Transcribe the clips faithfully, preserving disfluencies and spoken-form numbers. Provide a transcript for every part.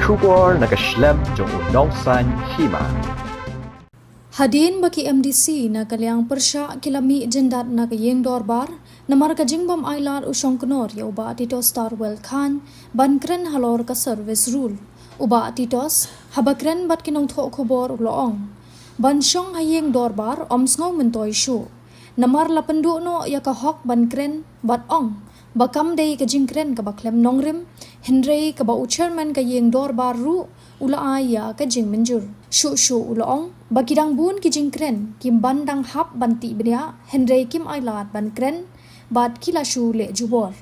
Khubor na ka shlem jong u nongsan hima. Hadien ba ki M D C na ka liang pyrshah ki la mih jyndat na ka ïing dorbar namar ka jingbym ailad u shongknor ïa u Bah Titosstarwell Chyne ban kren halor ka service rule. U Bah Titos, haba kren bad ki nongthoh khubor, u la ong ban shong ha ïing dorbar ym sngew myntoi shuh, namar la pynduh noh ïa ka hok ban kren, bad ong ba kam dei ka jingkren kaba khlem nongrim, hynrei kaba u chairman ka ïing dorbar ruh u la ai ïa ka jingmynjur. Shuh shuh u la ong ba ki dang bun ki jingkren, kim ban dang hap ban tih bniah, hynrei kim ailad ban kren bad ki la shu leh jubor.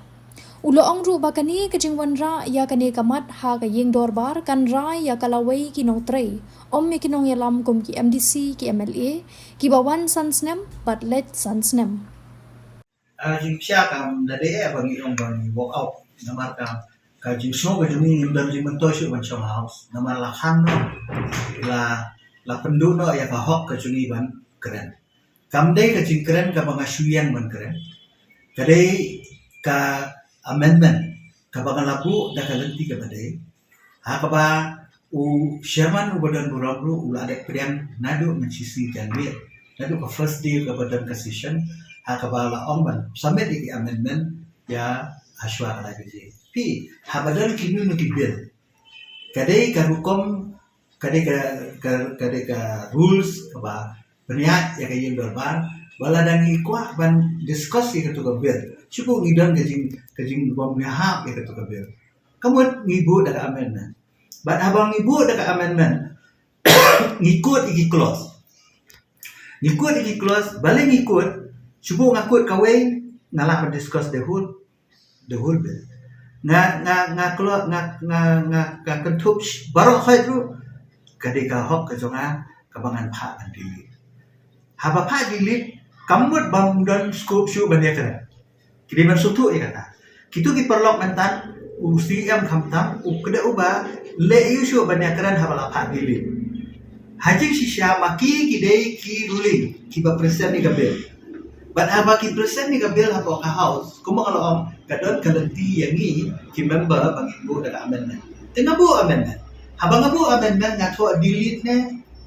U la ong ruh ba kane ka jingwanrah ïa kane ka mat ha ka ïing dorbar kan rai ïa ka lawei ki nongtrei, ym ïa ki nongïalam kum ki M D C, ki M L A, kiba wan san snem bad leit san snem. Ah, jingpyrshah kam da dei eh ba ngi ong ba ngi walk out. Namar ka, ka jingsngew ka jong ngi, ngim don jingmyntoi shuh ban shong ha house. Namar la khang noh, la, la pynduh noh ïa ka hok ka jong ngi ban kren. Kam dei ka jingkren kaba nga shu ïeng ban kren. Ka dei ka amendment kaba nga la buh da ka lynti kaba dei, ha kaba u chairman uba don burom ruh u la dep pdiang naduh mynshisngi janmiet, naduh ka first day kaba don ka session, ha kaba la ong ban submit ïa ki amendment ïa hashwa ka lai baje. Phi, haba don kino kino ki bill, ka dei ka rukom, ka dei ka, ka, ka dei ka rules kaba pynïaid ïa ka ïing dorbar, ba lada ngi kwah ban discuss ïa kato ka bill, shu buh ngi don ka jing, ka jingbym ïahap ïa kato ka bill. Ka mut ngi buh da ka amendment. Bad haba ngi buh da ka amendment, ngi kut ïa ki clause. Ngi kut ïa ki clause, balei ngi kut, shu buh nga kut kawei, nga lah ban discuss the whole, the whole bill. Nga, nga, nga klo-, nga, nga, nga, nga kynthup sh-, baroh khoit ruh, ka dei ka hok ka jong nga, kaba ngan phah ban delete. Haba phah delete, kam mut bym don scope shuh ban ïakren. Ki dei ban sngewthuh ïa kata. Kito ki paralok mynta, u C M khamtam u kdew uba leh ïa u shuh ban ïakren haba la phah delete. Ha jingshisha ma ki ki dei ki ruling kiba present ïa ka bill. Bad haba ki present ïa ka bill hapoh ka house, kumba nga la ong, ka don ka lynti ïa ngi ki member ba ngin buh da ka amendment. Te nga buh amendment. Haba nga buh amendment, nga thoh delete ne,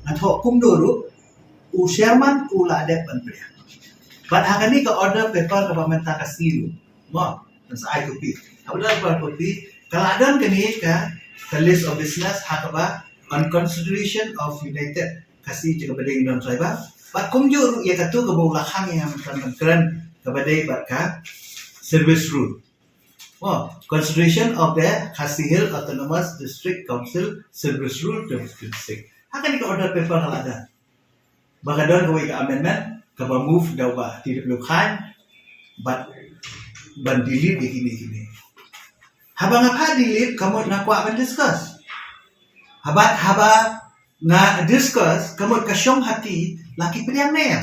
nga thoh kumno ruh, u chairman u la dep ban pdiang. Bad ha kane ka order paper kaba mynta ka sngi ruh, mo, ngan sa ai copy. Haba la ai copy, ka la don kane ka, ka list of business ha kaba on consideration of United Khasi Jaintia Bhoi Indian Tribal. Bad kumjuh ruh ïa kato kaba u la khang ïa nga mynta ban kren, kaba dei bad ka service rule. Oh, consideration of the Khasi Hills Autonomous District Council Service Rule twenty twenty-six. Ha kane ka order paper ka la don. Ba ka don kawei ka amendment kaba move da u Bah T W Chyne, bad ban delete ïa kine kine. Haba nga phah delete, ka mut nga kwah ban discuss. Haba, haba nga discuss, ka mut ka shong ha ki, la ki pdiang ne ïa.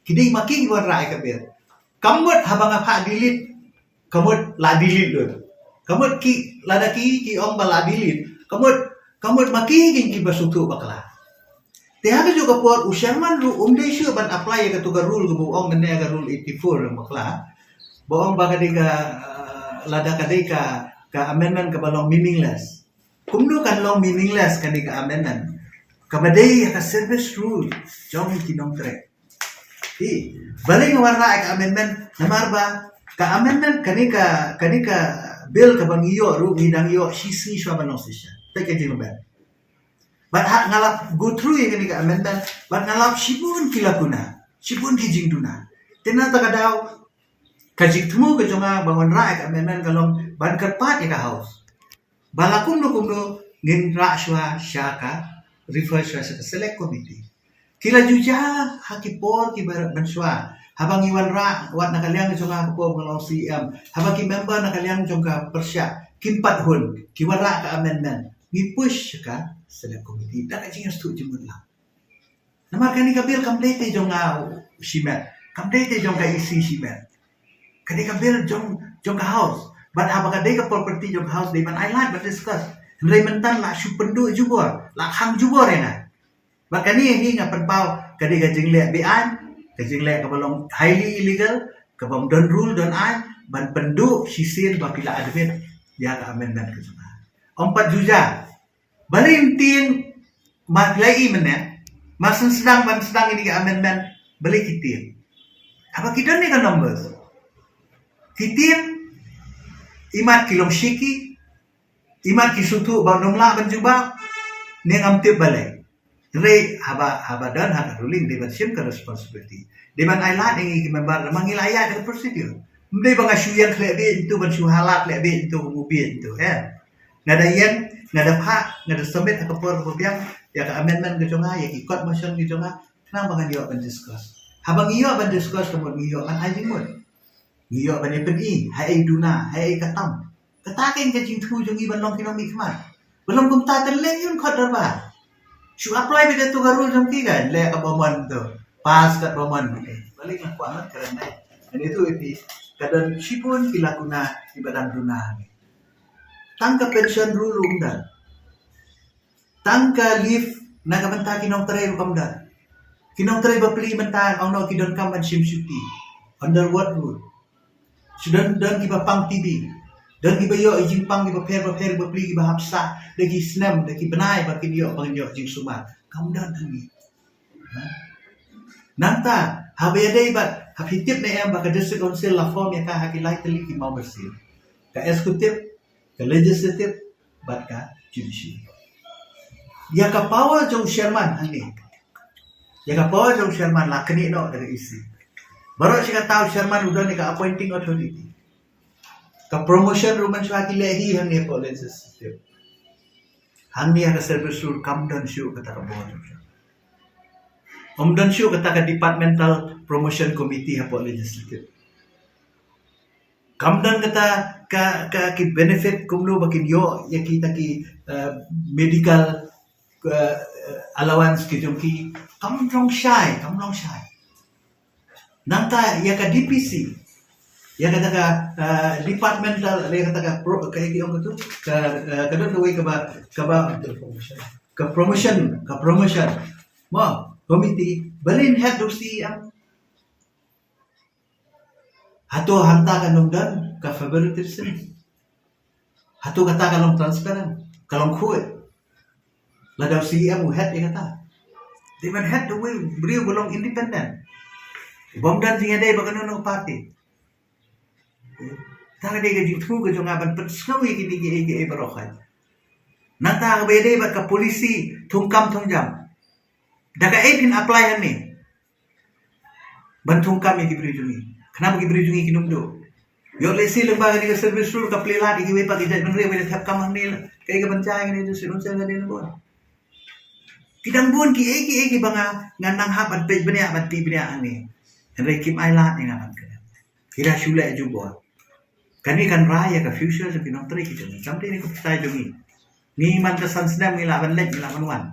Ki dei ma ki ki wanrah ïa ka bill. Ka mut haba nga phah delete, ka mut la delete lut. Ka mut ki, lada ki, ki ong ba la delete, ka mut, ka mut ma ki ki, kiba sngewthuh bakla. Te ha kajuh ka por u chairman ruh um dei shuh ban apply ïa kato ka rule kaba ong, ne ka rule eighty-four ruh bakla. Ba ong ba ka dei ka, uh, lada ka dei ka, ka amendment kaba long meaningless. Kumno kan long meaningless kane ka amendment kaba dei ïa ka service rule jong ki nongtrei. Hi, balei nga wanrah ïa ka amendment, namar ba ka amendment kane ka, kane ka bill kaba ngi ïoh ruh ngi dang ïoh shi sngi shuwa ban long session. Peit ka jingmyntoi. Bad ha nga la go through ïa kane ka amendment, bad nga la shibun ki lacuna, shibun ki jingduna. Te na kata ka daw ka jingthmu ka jong nga ba wanrah ïa ka amendment ka long ban kyrpad ïa ka house ba la kumno kumno ngin rah shuwa sha ka, refer shuwa sha ka select committee. Ki la ju jia ha ki por kiba mynshuwa. Haba ngi wanrah, wat na ka liang jong nga ka por ba nga long C M. Haba ki member na ka liang jong ka pyrshah, kim pat hun, ki wanrah ka amendment, ngi push sha ka select committee da ka jingsngewthuh jingmut lang. Namar kane ka bill kam dei te jong nga shimet, kam dei te jong ka E C shimet. Kane ka bill jong, jong ka house. Bad haba ka dei ka property jong ka house, dei ban ai lad ban discuss. Hynrei mynta la shu pynduh jubor, la khang jubor ïa nga. Bad kane hi nga pynpaw ka dei ka jingleh beaiñ, ka jingleh kaba long highly illegal, kaba ym don rule don aiñ, ban pynduh shisien ba phi la admit ïa ka amendment ka jong nga. Ym pat ju jia, Balei ym tieng, ma phi la ïohi mynne, ma sdang ban sdang ïa kine ki amendment, balei ki tieng? Haba ki don ïa ka numbers. Ki tieng, imat ki long shaky, imat ki sngewthuh ba ym lah ban jubab, ne ngam tip balei. Hynrei haba, haba don ha ka ruling dei ban shim ka responsibility. Dei ban ai lad ïa ngi ki member, namar ngi la ïaid da ka procedure. Ym dei ba nga shu ïeng khleh beit hangto ban shu ha lad khleh beit hangto, kum u beit hangto, eh. Nga da ïeng, nga da phah, nga da submit ha ka por kaba biang ïa ka amendment ka jong nga, ïa ki court motion ka jong nga, khnang ba ngan ïoh ban discuss. Haba ngi ïoh ban discuss, ka mut ngi ïoh ban ai jingmut. Ngi ïoh ban ïa pyni haei duna, haei ka tam. Kata kein ka jingthmu jong ngi ban long ki nongmihkhmat. Ba long kumta te leh ïa u khot dorbar. Shu apply beit da uto ka rule jong ki, ka leh kaba mon to, pass kaba mon. Balei nga kwah ban kren, eh. Kane tu ïa phi, ka don shibun ki lacuna kiba dang duna. Tang ka pension rule um don. Tang ka leave na ka bynta ki nongtrei ruh kam don. Ki nongtrei bapli mynta, ong noh ki donkam ban shim shuti. Under what rule? Shu don, don kiba pang T B. Don kiba ïoh jingpang kiba pher bapher, bapli kiba hap sah da ki snem, da ki bnai ba kin ïoh, ba kin ïoh jingsumar. Kam don hangne. Ha? Nangta, haba ïadei bad, haba phi tip ne em ba ka District Council la form ïa ka ha ki lai tylli ki mawbyrsien. Ka executive, ka legislative, bad ka judiciary. Ïa ka power jong chairman hangne. Ïa ka power jong chairman la knieh noh da ka E C. Baroh shi katta u chairman u don ïa ka appointing authority. Ka promotion ruh mynshuwa ki leh hi hangne hapoh legislative. Hangne ha ka service rule kam don shuh kata ka power jong chairman. Ym don shuh kata ka departmental promotion committee hapoh legislative. Kam don kata ka, ka ki benefit kumno ba kin ïoh ïa kita ki, eh, medical, eh, allowance ki jong ki. Kam long shai, kam long shai. Nangta ïa ka D P C, ïa kata ka, eh, departmental, ïa kata ka pro-, ka, ïa ki ong katu, ka, eh, ka don kawei kaba, kaba ka promotion, ka promotion. Mo, committee, balei ym head da u C E M? Hato hangta kan ym don ka favoritism? Hato kata ka long transparent, ka long khuid? Lada u C E M u head ïa kata, dei ban head da uwei u briew ba long independent, bym don jingïadei bad kano kano ka party. Kata ka dei ka jingthmu ka jong nga ban pynsngew ïa kine kiei kiei baroh. Nangta kaba ïadei bad ka policy thungkam thungjam, da kaei phin apply hangne ban thungkam ïa ki briew jong ngi, khnang ba ki briew jong ngi kin ym duh? Ïoh lehse lyngba kane ka service rule ka plie lad ïa kiwei pat ki jaitbynriew ba ïa thep kam hangne la. Kaei kaban jia ïa kane, to shu ong sha kane na bor. Ki dang bun kiei kiei kiba nga, ngan nang hap ban peit bniah, ban tih bniah hangne. Hynrei kim ai lad ïa nga ban kren. Ki da shu leh jubor. Kane kan rai ïa ka future jong ki nongtrei ki jong ngi. Kam dei na ka bynta jong ngi. Ngi man ka san snem ngi lah ban leit, ngi lah ban wan.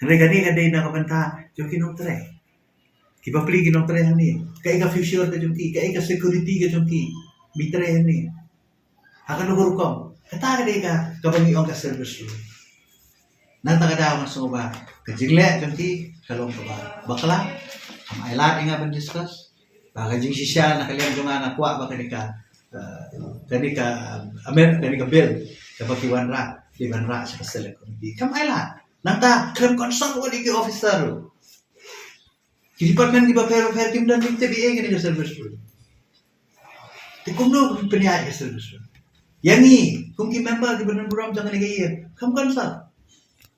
Hynrei kane ka dei na ka bynta jong ki nongtrei kiba plie, ki nongtrei hangne. Kaei ka future ka jong ki, kaei ka security ka jong ki, ba trei hangne. Ha kano ka rukom? Kata ka dei ka, kaba ngi ong ka service rule. Nangta ka daw nga sngew ba ka jingleh jong ki ka long kaba bakla. Kam ai lad ïa nga ban discuss. Ba ka jingshisha na ka liang jong nga, nga kwah ba kane ka, eh, kane ka, eh, amend, kane ka bill kaba ki wanrah, ki wanrah sha ka select committee. Kam ai lad. Nangta khlem consult ïa ki officer ruh. Ki department kiba pher bapher kim don, kim tip ei ei kane ka service rule. Te kumno pynïaid ka service rule? Ïa ngi kum ki member kiba don burom jong kane ka ïing, kam consult.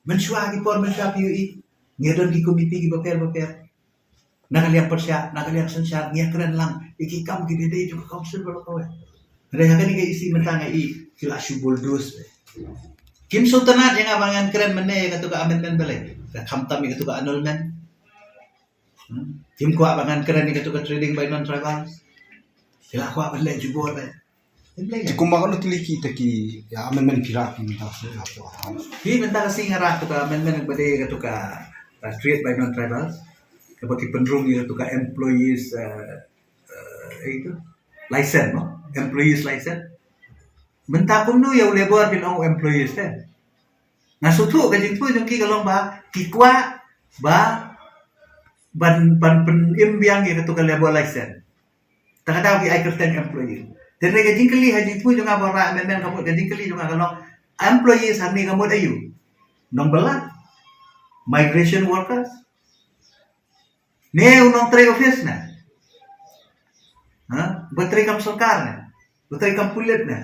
Mynshuwa ki por mynshuwa phi ïohi ngi don ki committee kiba pher bapher. Na ka liang pyrshah, na ka liang synshar, ngi ïakren lang ïa ki kam kiba dei jong ka council baroh kawei. Hynrei ha kane ka E C mynta nga i ki la shu bulldoze. Kim sngewtynnat ïa nga ba ngan kren mynne ïa katu ka amendment balei? Ka khamtam ïa katu ka annulment. Hmm? Kim kwah ba ngan kren ïa katu ka trading by non-tribals. Ki la kwah ban leh jubor ba. Te kumba kano tylli kita ki, ïa, amendment phi rah phi mynta ka sngi, ïa, phi rah. Phi mynta ka sngi nga rah katu ka amendment ba dei katu ka, uh, trade by non-tribals. Kaba ki pynrung ïa katu ka employees, uh, uh, itu, license, no? Employees license. Mynta kumno ïa u labour phin ong employees te? Nga sngewthuh ka jingthmu jong ki ka long ba ki kwah ba ban, ban pynim biang ïa katu ka labour license. Ta ka daw ki ai kyrteng employee. Te hynrei ka jingkylli ha jingthmu jong nga ba rah amendment ka mut, ka jingkylli jong nga ka long, employees hangne ka mut aïu? Nongbylla, migration workers, ne u nongtrei office ne, ha, ba trei kam sorkar ne, ba trei kam pulit ne,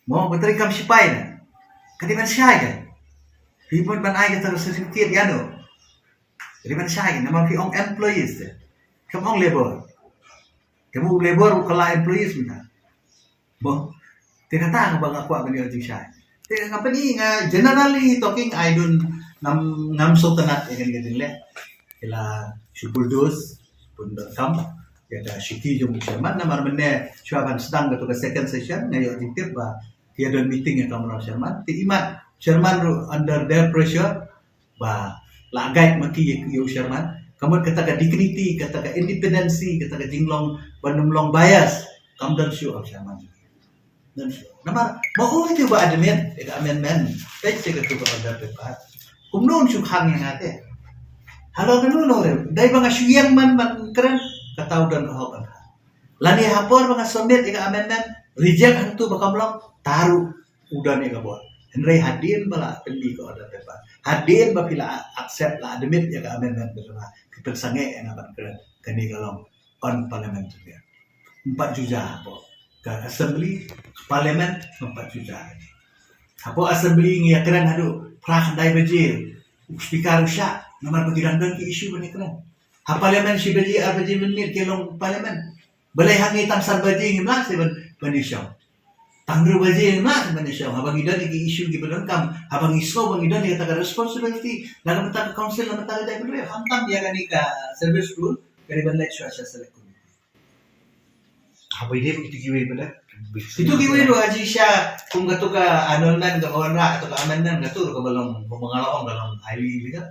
mo ba trei kam sipai ne. Ka dei ban shai ka. Phi ban ban ai ka tang certificate ïa no. Ka dei ban shai ka. Namar phi ong employees te, kam ong labor. Te mo labor u kylla employees mynta. Mo, te kata nga ba nga kwah ban ïoh jingshai. Te nga pynï nga, generally talking, I don't, ngam ngam sngewtynnat ïa kane ka jingleh. Ki la shu bulldoze pun dot com ïa ka shuki jong u chairman. Namar mynne shuwa ban sdang katu ka second session nga ïoh jingtip ba ki ïa don meeting ïa ka Umroi chairman. Te imat chairman ruh under their pressure ba la guide ma ki ïa u chairman. Ka mut kata ka dignity, kata ka independency, kata ka jinglong ban ym long bias kam don shuh ha u chairman. Don shuh. Namar ma u te ba admit ïa ka amendment, peit ïa katu ka order paper. Kumno un shu khang ïa nga te? Halor kano nongrim? Dei ba nga shu ïeng man ban kren, kata u don ka hok ban khang. Lane ha por ba nga submit ïa ka amendment, reject hangtu ba kam long, ta ruh u don ïa ka bor. Hynrei hadien ba la pynmih ka order paper, hadien ba phi la accept, la admit ïa ka amendment, ba phi pynsangeh ïa nga ban kren, kane ka long unparliamentary. Ym pat ju jia hapoh ka assembly, ka parliament, ym pat ju jia. Hapoh assembly ngi ïa kren haduh phra khyndai baje, u speaker u shah, namar ba ki dang don ki issue ban ïa kren. Ha parliament shi baje, ar baje mynmiet ki long parliament. Balei hangne tang san baje ngim lah shuh ban, ban ïashong. Tang hynriew baje ngim lah shuh ban ïashong. Haba ngi don ïa ki issue kiba donkam, haba ngi sngew ba ngi don ïa kata ka responsibility na ka bynta ka council, na ka bynta ka jaitbynriew, khamtam ïa kane ka service rule ka dei ban leit shuwa sha select committee. Haba ïadei bad kitu kiwei pat, kitu kiwei ruh ha jingshisha, kum katu ka annulment kaba wanrah, katu ka amendment, katu ruh kaba long, ba nga la ong ka long highly illegal.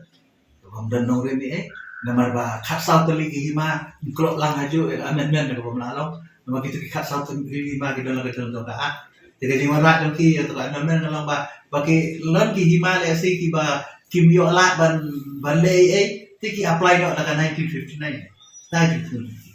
Kaba ym don nongrim ei ei. Namar ba khatsaw tylli ki hima ym klop lang hajuh ïa ka amendment kaba ym lah long. Namar kitu ki khatsaw tylli ki hima ki don la ka jong ka Act. Te ka jingwanrah jong ki ïa katu ka amendment ka long ba, ba ki lon ki hima lehse kiba kim ïoh lad ban, ban leh ei ei, te ki apply noh da ka nineteen fifty-nine. Nineteen fifty-nine.